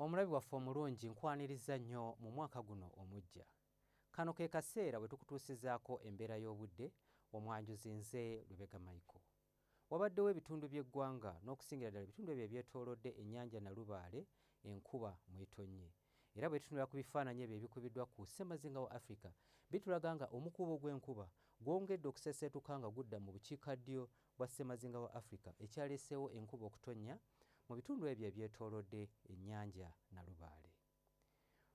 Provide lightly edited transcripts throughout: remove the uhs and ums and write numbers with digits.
Omulabi waffe omulungi, nkwaniriza nnyo mu mwaka guno omuggya. Kano ke kaseera we tukutuusizaako embeera y'obudde. Omwanjuzi nze Lubega Michael. Wabaddewo ebitundu by'eggwanga n'okusingira ddala ebitundu ebyo ebyetoolodde ennyanja Nalubaale enkuba mwetonnye, era bwe tutunula ku bifaananyi ebyo ebikubiddwa ku ssemazinga wa Africa, bitulaga nga omukuubo gw'enkuba gwongedde okuseeseetuka nga gudda mu bukiikaddyo bwa ssemazinga wa Africa, ekyaleeseewo enkuba okutonnya mu bitundu ebyo ebyetoolodde ennyanja Nalubaale.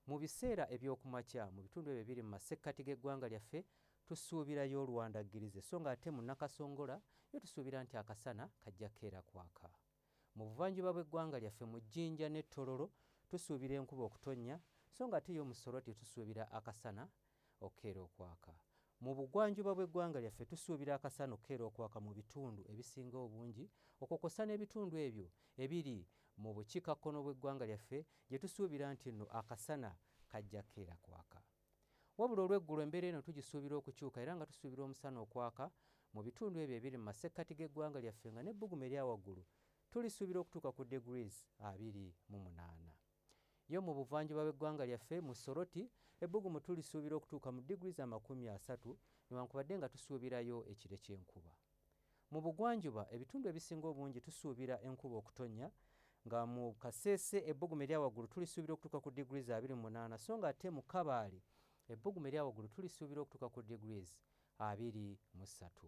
Mu biseera eby'okumakya, mu bitundu ebyo ebiri mu masekkati g'eggwanga lyaffe tusuubirayo olwandaggirize, so nga ate mu Nakasongola yo tusuubira nti akasana kajja keera kwaka. Mu buvanjuba bw'eggwanga lyaffe mu Jjinja ne Tororo tusuubira enkuba okutonnya, so nga ate yo mu Soroti tusuubira akasana okukeera okwaka. Mu bugwanjuba bw'eggwanga lyaffe tusuubira akasana okukeera okwaka mu bitundu ebisinga obungi, okwo kw'ossa n'ebitundu ebyo ebiri mu bukiikakkono bw'eggwanga lyaffe gye tusuubira nti nno akasana kajja keera kwaka. Wabula olw'eggulo embeera eno tugisuubira okukyuka, era nga tusuubira omusana okwaka mu bitundu ebyo ebiri mu masekkati g'eggwanga lyaffe, nga n'ebbugumu erya waggulu tulisuubira okutuuka ku degrees 28. Yo mu buvanjuba bw'eggwanga lyaffe mu Soroti ebbugumu tulisuubira okutuuka mu degrees 30, newankubadde nga tusuubirayo ekire ky'enkuba. Mu bugwanjuba ebitundu ebisinga obungi tusuubira enkuba okutonnya, nga mu Kasese ebbugumu erya waggulu tulisuubira okutuuka ku degrees 28, so nga ate mu Kabaale ebbugumu erya waggulu tulisuubira okutuuka ku degrees 23.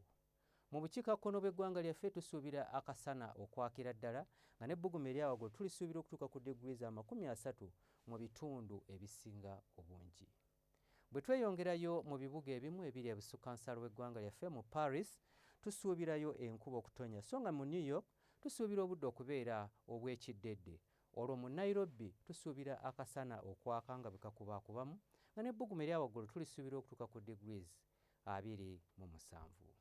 Mu bukiikakkono bw'eggwanga lyaffe tusuubira akasana okwakira ddala, nga n'ebbugumu erya waggulu tulisuubira okutuuka ku degrees 30 mu bitundu ebisinga obungi. Bwe tweyongerayo mu bibuga ebimu ebiri ebusukkansalo w'eggwanga lyaffe, mu Paris tusuubirayo enkuba okutonnya, so nga mu New York tusuubira obudde okubeera obw'ekiddedde. Olwo mu Nairobi tusuubira akasana okwaka nga bwe kakubaakubamu, nga n'ebbugumu erya waggulu tulisuubira okutuuka ku degrees 27.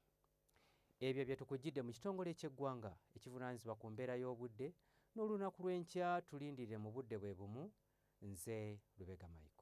Ebyo bye tukujjidde mu kitongole ky'eggwanga ekivunaanyizibwa ku mbeera y'obudde. N'olunaku lw'enkya tulindirire mu budde bwe bumu. Nze Lubega Michael.